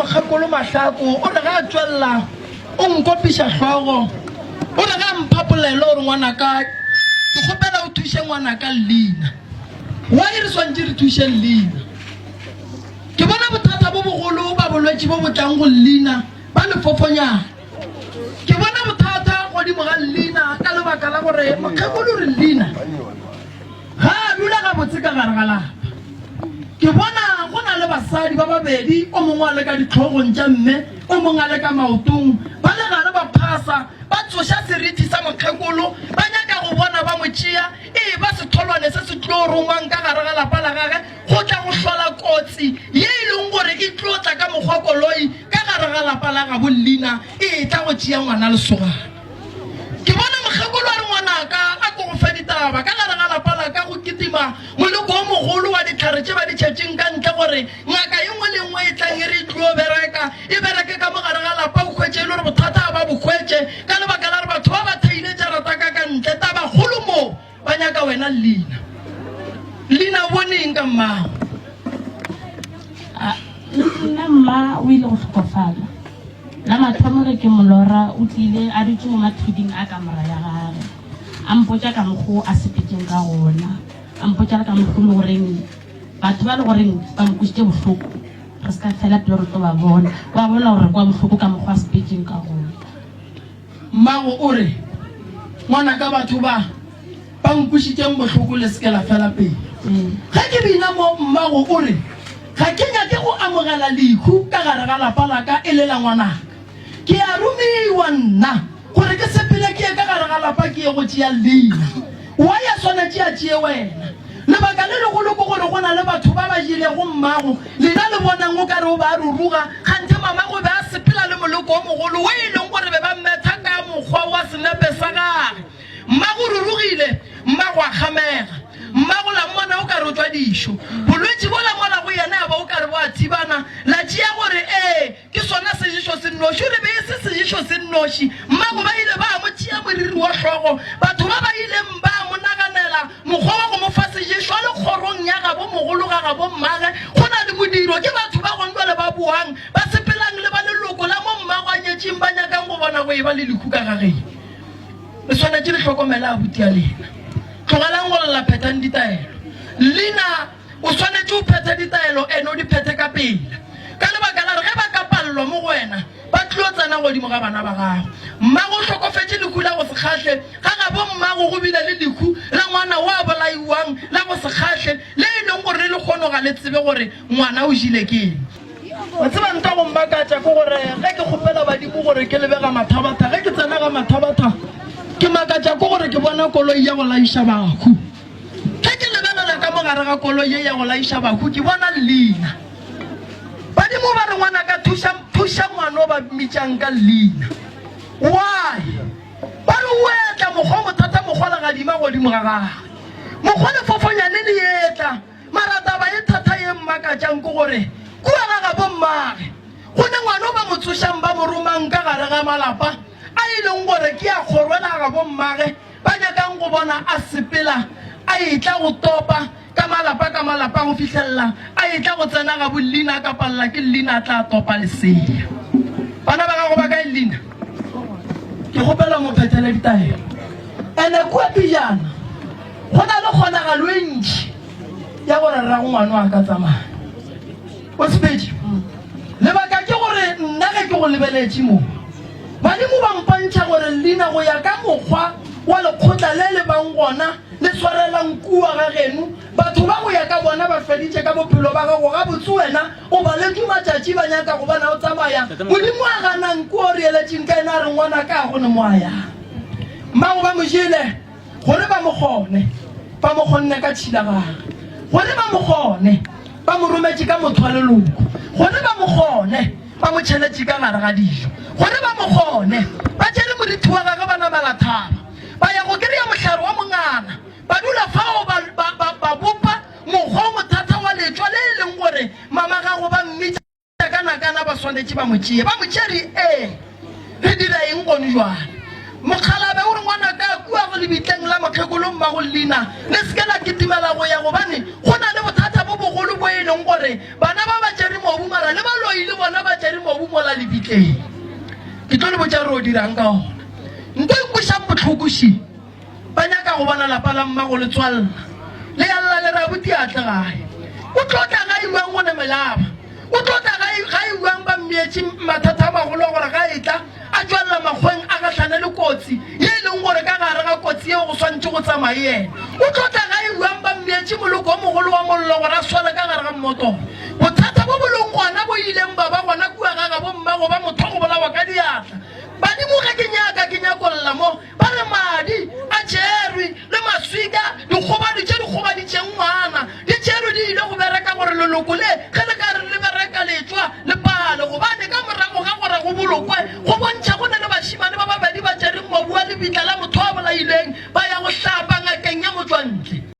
mokgekolo Mahlako o re ge a tšwelela o nkopiša hlogo, o re ge a mpha polelo o re ngwanaka ke kgopela o thuše ngwanaka Lina. Why re swantše re thuše Lina? Ke bona bothata bo bogolo ba bolwetši bo bo tlang go Lina ba lefofonyana. Ke bona bothata godimo ga Lina ka lebaka la gore mokgekolo re Lina ga a dula gabotse ka gare ga lapa. Ke bona go na le basadi ba babedi, o mongwe a le ka dihlogong tša mme, o mongwe a le ka maotong, ba le gare ba phasa, ba tsoša seriti sa mokgekolo, ba nyaka go bona ba mo tšea e eba setholwane se se tlo rongwang ka gare ga lapa la gage go tla go hlola kotsi ye e leng gore e tlo tla ka mokgwa koloi ka gare ga lapa la gabo Lina e etla go tšea ngwana lesogana. Ke bona mokgekolo a re ngwanaka a ko go fe ditaba ka gare ga lapa la ka go kitima moleko o mogolo wa dihlare tše ba di tšhetšeng ka ntle gore ngaka ye nngwe le nngwe e tlang e re e tlo bereka e bereke ka mo gare ga lapa o hwetše e le gore bothata ga ba bo hwetše ka lebaka la gore batho ba ba theile jarata ka ka ntle tabakgolo mo ba nyaka wena Lina. Lina o bone eng ka mmago? Nna mma o ile go hlokofala. La mathomo ge ke mo lora o tlile a dutše mo mathuding a kamora ya gage. A mpotša ka mokgo a sepetšeng ka gona. A mpotša le ka mokgo le goreng batho ba le goreng ba mo kwešitše bohloko re se ka fela pelo re tlo ba bona. Wa bona gore re kwa bohloko ka mokgo a sepetšeng ka gona. Mmago o re, Ngwanaka, batho ba ba nkwešitšeng bohloko le se ke la fela pelo. Ge ke bina mo, mmago o re, Ga ke nyake go amogela lehu ka gare ga lapa la ka e le la ngwanaka. Ke a romiwa nna gore ke sepele ke ye ka gare ga lapa ke ye go tšea leina. Why a swanetše a tšee wena? Lebaka le legolo ke gore go na le batho ba ba jelego mmago, lena le bonang o ka re o be a ruruga, kganthe mamago o be a sepela le moleko o mogolo wo e leng gore be ba mmetha ka mokgwa wa senepe sa gage. Mmago rurugile, mmago a kgamega. Mmago la mmona o ka re o tšwa dišo. Bolwetši bola mola go yena ya ba o ka re bo a thibana, la tšea gore ee, Ke sona seješo se nnoši. O re be e se seješo se nnoši. Mmago ba ile ba mo tšea moriri wa hlogo. Batho ba ba ileng ba mo naganela mokgwa wa go mo fa seješo a le kgorong ya gabo mogolo ga gabo mmage go na le modiro. Ke batho ba gong bjale ba boang ba sepelang le ba leloko la mo mmago a nyetšeng ba nyakang go bona go eba le lehu ka ga geno. Le swanetše le hlokomele abuti ya lena. Tlogelang go lla phethang ditaelo. Lina. O swanetše o phethe ditaelo ene o di phethe ka pela, ka lebaka la gore ge ba ka palelwa mo go wena, ba tlo tsena godimo ga bana ba gago. Mmago o hlokofetše lehu la go se kgahle, ga gabo mmago go bile le lehu la ngwana wo a bolaiwang la go se kgahle, le e leng gore le lehono ga le tsebe gore ngwana o jile ke eng. Wa tseba nto go mmakatša ke gore ge ke kgopela badimo gore ke lebe ga Mathabatha, ge ke tsena ga Mathabatha ke makatša ke gore ke bona koloi ya go laiša bahu. Ge ke lebelela ka mo gare ga koloi ye ya go laiša bahu, ke bona leina. Badimo ba re, Ngwanaka, thuša, thuša ngwana o ba mmitšang ka leina. Why? Ba re o etla mokgwa o mothata mokgwa legadima godimo ga gagwe. Mokgwa lefofonyane le etla. Mara taba e thata ye mmakatšang ke gore kua ga gabo mmage go ne ngwana o ba mo tsošang ba mo romang ka gare ga malapa a e leng gore ke a kgorwela ga gabo mmage Ba nyakang go bona a sepela a etla go topa ka malapa ka malapa go fihlelela a etla go tsena ga bo Lina a ka palela ke Lina a tla topa lesea. Bana ba gago ba kae Lina? Ke kgopela mo phethele ditaelo. Ene kua pejana go na le kgonagalo e ntši ya gore rrago ngwano a ka tsamaya. O sepetše. Lebaka ke gore nna ge ke go lebeletše mo, badimo ba mpontšha gore leina go ya ka mokgwa wa lekgotla le le bang gona le swarelang kua ga geno, batho ba go ya ka bona ba feditše ka bophelo ba gago gabotse wena o baletšwe matšatši ba nyaka go bona o tsamaya. Modimo a ganang kua o re eletšeng ka yena a re ngwanaka ga go ne mo a yang. Mmago ba mo jele. Gore ba mo kgone, ba mo kgonne ka tšhila gage. Gore ba mo kgone, ba mo rometše ka motho wa leloko. Gore ba mo kgone, ba mo tšheletše ka gare ga dijo. Gore ba mo kgone, ba tšere morithi wa gage ba namela thaba, ba ya go kry-a mohlare wa mongana, ba dula fao ba, ba, ba, ba bopa mokgwa o mothata wa letšwa le e leng gore mama gago ba mmitša. Ka-nakana ba swanetše ba mo tšee. Ba mo tšere, ee. Re dira eng gone jwale? Mokgalabe o re, Ngwanaka, kua go lebitleng la mokgekolo mmago Lina, le se ke la kitimela go ya gobane go na le bothata bo bogolo. bogolo bo e leng gore bana ba ba tšere mobu mara le baloi le bona ba tšere mobu mola lebitleng. Ke tlo le botša re o dirang ka ona. Nto e kwešang bohloko še. Ba nyaka go bona lapa la mmago le tswalla. Le ya lla le re abuti a tle gae. O tlo tla gae bjang go ne melaba? O tlo tla gae gae bjang ba mmeetše mathata a magolo a gore ga etla a tšwella makgweng a gahlane le kotsi ye e leng gore ka gare ga kotsi yeo go swanetše go tsamaye yena. O tlo tla gae bjang ba mmeetše moloko o mogolo wa mollo gore a sware ka gare ga mmotoro? Bothata bo bo leng gona bo ileng ba ba gona kua ga gabo mmago ba motho go bolawa ka diatla. Badimo ge ke nyaka ke nyakolla mo Ba re madi a tšerwe le maswika, dikgobadi tše di gobaditšeng ngwana di tšerwe di ile go bereka gore leloko le ge.